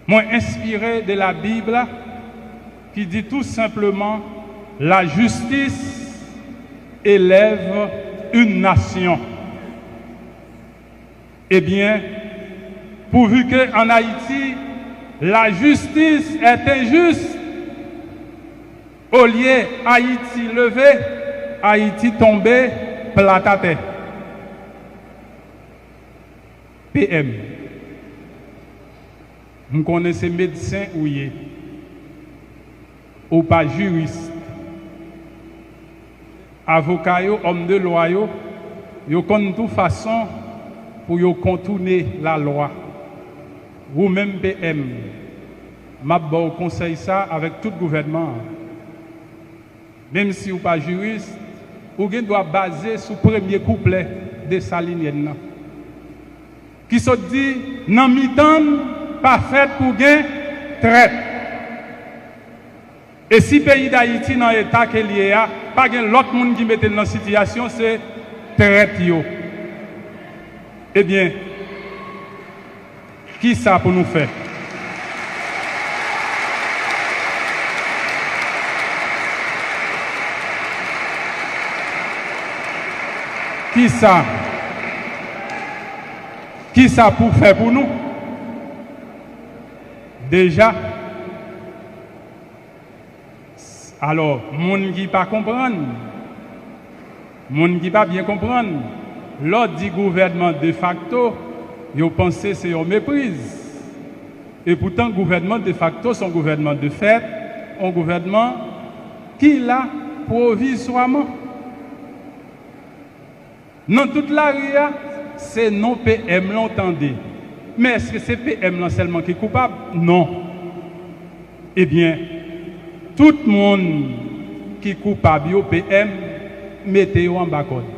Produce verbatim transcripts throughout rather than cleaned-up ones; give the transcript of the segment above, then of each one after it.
Mwen enspire de la Bible qui dit tout simplement, la justice élève une nation. Eh bien, pourvu que en Haïti, la justice est injuste, olye Ayiti leve, Ayiti tonbe plat atè. P M, m konnen se medsen ou ye. Ou pa jiris. Avoka yo, òm de lwa yo, yo konn tou fason pou yo kontoune lalwa. Ou menm P M, m ap ba w konsèy sa avèk tout gouvènman an. Menm si w pa jiris, ou gen dwa baze sou premye kouplè Desalinyèn nan, ki sot di, nan mitan n pa fèt pou gen trèt. E si peyi Dayiti nan eta ke l ye a, pa gen lòt moun ki mete l nan sitiyasyon, se trèt yo. Ebyen, kisa pou nou fè? Kisa? Kisa pou fè pou nou? Deja, alò, moun ki pa konprann, moun ki pa byen konprann, lè w di gouvènman defakto, yo panse se yon mepriz. Epoutan, gouvènman defakto se yon gouvènman de fèt, yon gouvènman ki la pwovizwaman. Nan tout lari a, se non P M lan w tande. Men èske se P M lan sèlman ki koupab? Non. Ebyen, tout moun ki koupab yo, P M, mete yo anba kòd.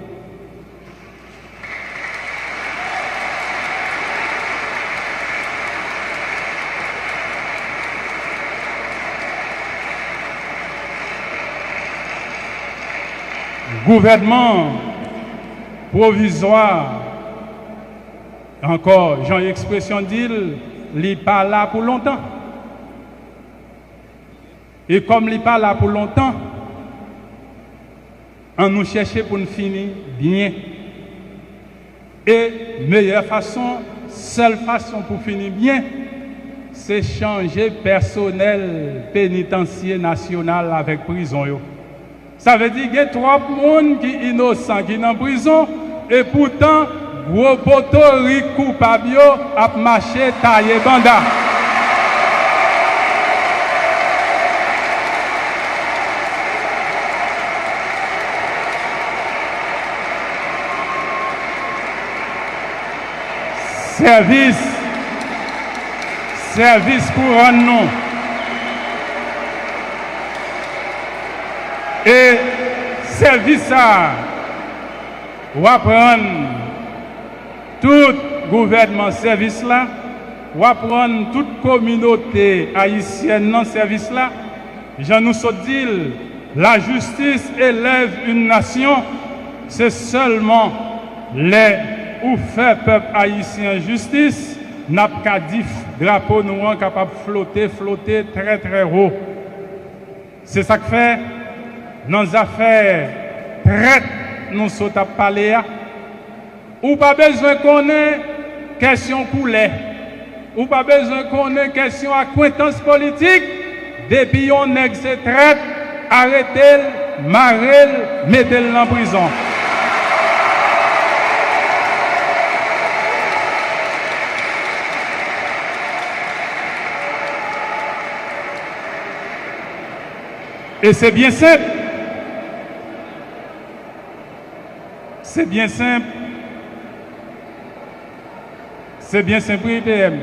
Gouvènman pwovizwa, ankò, jan ekspresyon di l, li pa la pou lontan. E kòm li pa la pou lontan, ann nou chèche pou n fini byen. E meyè fason, sèl fason pou fini byen, se chanje pèsonèl penitansye nasyonal avèk prizon yo. Sa vle di gen twòp moun ki inosan ki nan prizon, epoutan gwo potorik koupab yo ap mache taye banda. Sèvis, sèvis pou rann nou. E sèvis sa a, w ap rann tout gouvènman sèvis la, w ap rann tout kominote ayisyèn nan sèvis la. Jan nou sot di l, la justice élève une nation, se sèlman lè ou fè pèp ayisyen an jistis, n ap ka di f-, drapo nou an kapab flote, flote trè, trè wo. Se sa k fè, nan zafè trèt nou sot ap pale a, ou pa bezwen konnen kèsyon koulè, ou pa bezwen konnen kèsyon akwentans politik, depi yon nèg se trèt, arete l, mare l, mete l nan prizon. E se byen senp. Se byen senp. Se byen senp, wi, P M.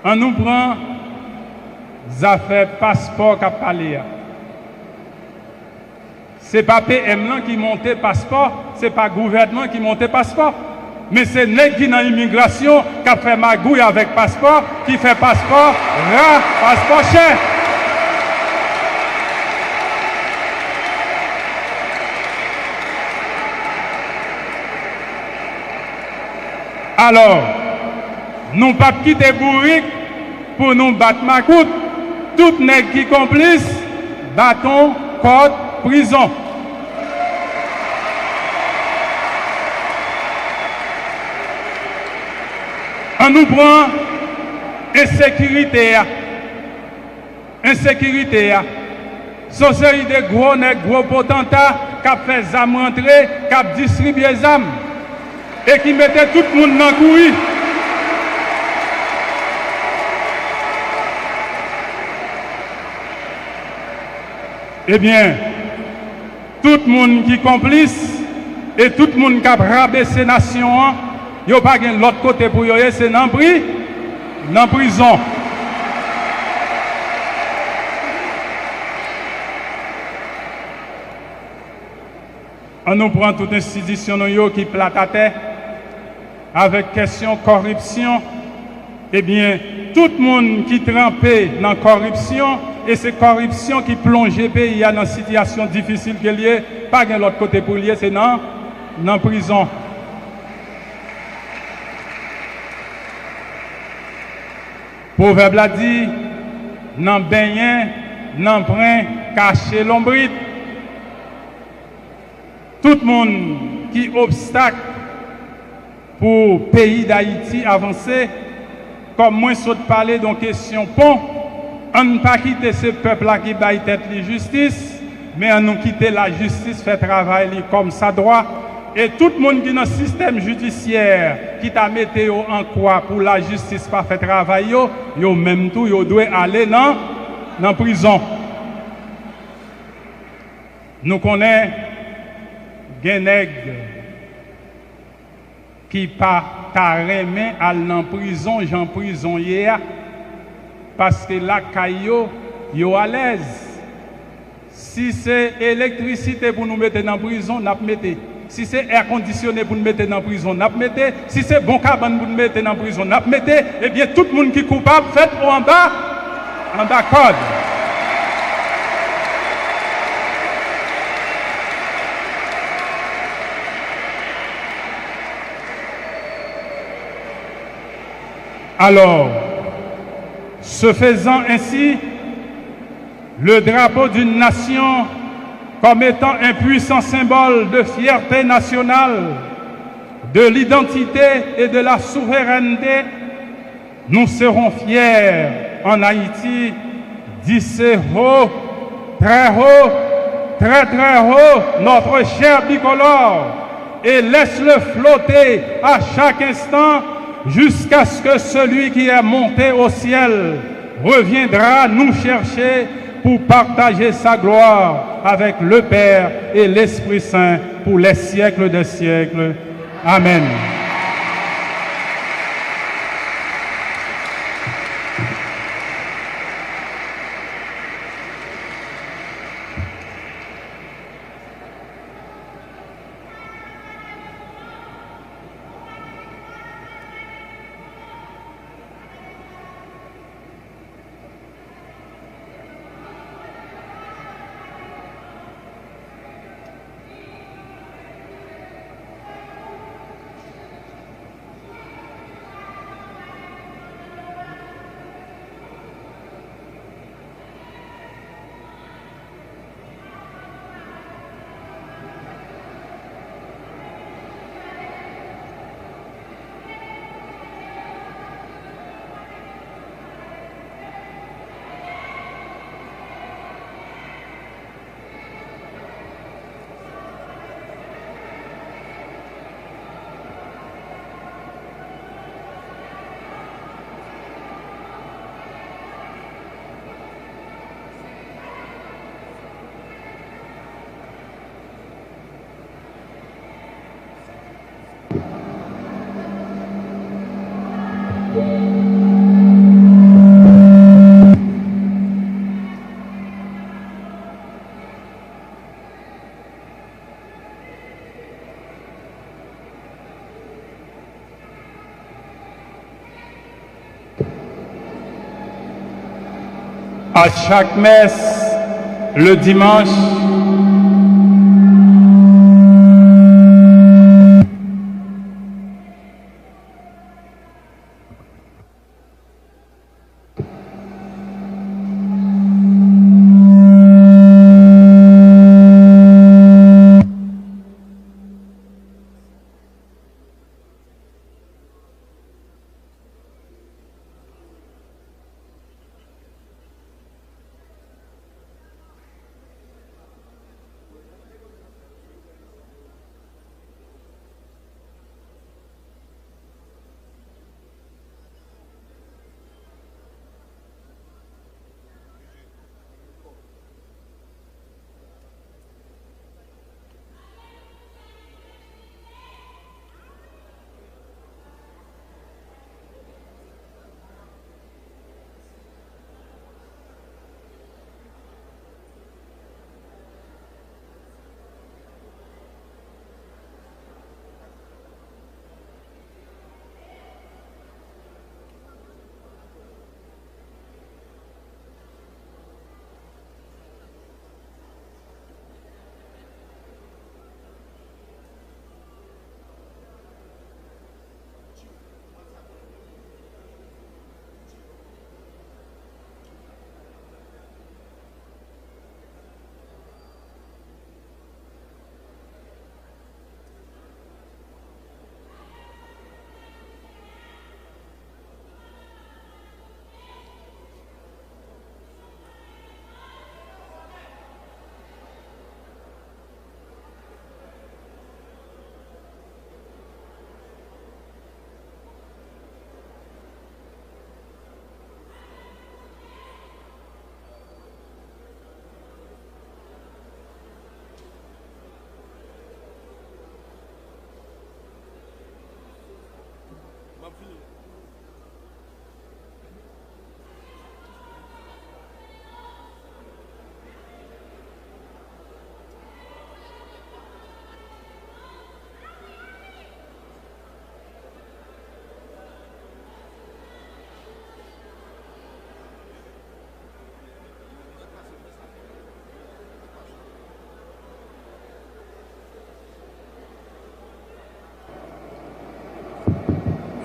Ann nou pran zafè paspò k ap pale a. Se pa P M lan ki monte paspò, se pa gouvènman ki monte paspò. Men se nèg ki nan imigrasyon k ap fè magouy avèk paspò, ki fè paspò ra, paspò chè. Alò, Nou p ap kite bourik pou nou bat makout. Tout nèg ki konplis, baton, kòd, prizon. An nou pran ensekirite a. Ensekirite a. Se yon seri de gwo nèg, gwo potanta k ap fè zam rantre, k ap distribye zam e ki mete tout moun nan kouri. Ebyen, tout moun ki konplis e tout moun k ap rabese nasyon an, yo pa gen lòt kote pou yo ye, se nan pri, nan prizon. An nou pran tout enstitisyon nou yo ki plat atè avèk kèsyon kòripsyon. Ebyen, tout moun ki tranpe nan kòripsyon, e se kòripsyon ki plonje peyi a nan sitiyasyon difisil ke l ye, pa gen lòt kote pou l ye, se nan, nan prizon. Pwovèb la di, nan benyen, nan pren, kache lonbrit. Tout moun ki obstak pou peyi Dayiti avanse, kòm mwen sot pale de yon kesyon pon, ann pa kite se pèp la ki bay tèt li jistis, men ann nou kite lajistis fè travay li kòmsadwa. E tout moun ki nan sistèm jidisyè ki ta mete yo an kwa pou lajistis pa fè travay yo, yo menm tou, yo dwe ale nan, nan prizon. Nou konnen gen nèg ki pa ta renmen al nan prizon jan prizon ye a, paske lakay yo, yo alèz. Si se elektrisite pou nou mete nan prizon, n ap mete. Si se èkondisyone pou n mete nan prizon, n ap mete. Si se bon kabann pou n mete nan prizon, n ap mete. Ebyen, tout moun ki koupab, fèt ou anba, anba kòd. Alors, ce faisant ainsi, le drapeau d'une nation comme étant un puissant symbole de fierté nationale, de l'identité et de la souveraineté, nous serons fiers en Haïti d'hisser haut, très haut, très très haut notre cher bicolore et laisse-le flotter à chaque instant jusqu'à ce que celui qui est monté au ciel reviendra nous chercher pour partager sa gloire avec le Père et l'Esprit Saint pour les siècles des siècles. Amen. À chaque messe le dimanche,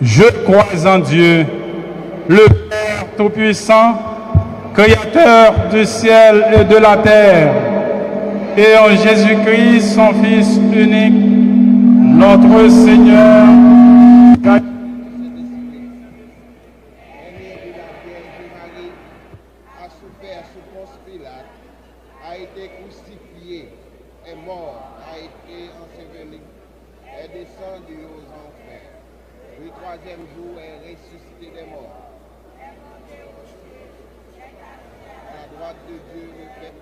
Je crois en Dieu, le Père Tout-Puissant, Créateur du ciel et de la terre, et en Jésus-Christ, son Fils unique, notre Seigneur. Né de la Vierge Marie, a souffert sous Ponce Pilate, a été crucifié, est mort, a été enseveli, est descendu aux enfers. Le troisième jour est ressuscité des morts. À la droite de Dieu, le Père.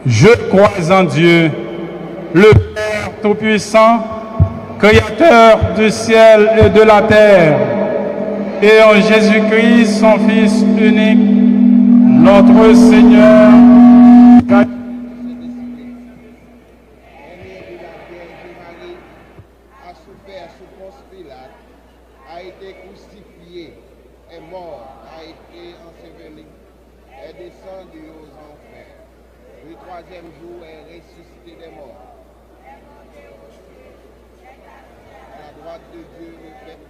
Je crois en Dieu, le Père Tout-Puissant, Créateur du ciel et de la terre, et en Jésus-Christ, son Fils unique, notre Seigneur. Né de la Vierge Marie, a souffert sous Ponce Pilate, a été crucifié, est mort, a été enseveli, est descendu aux enfers. Le troisième jour est ressuscité des morts. À la droite de Dieu, le Père.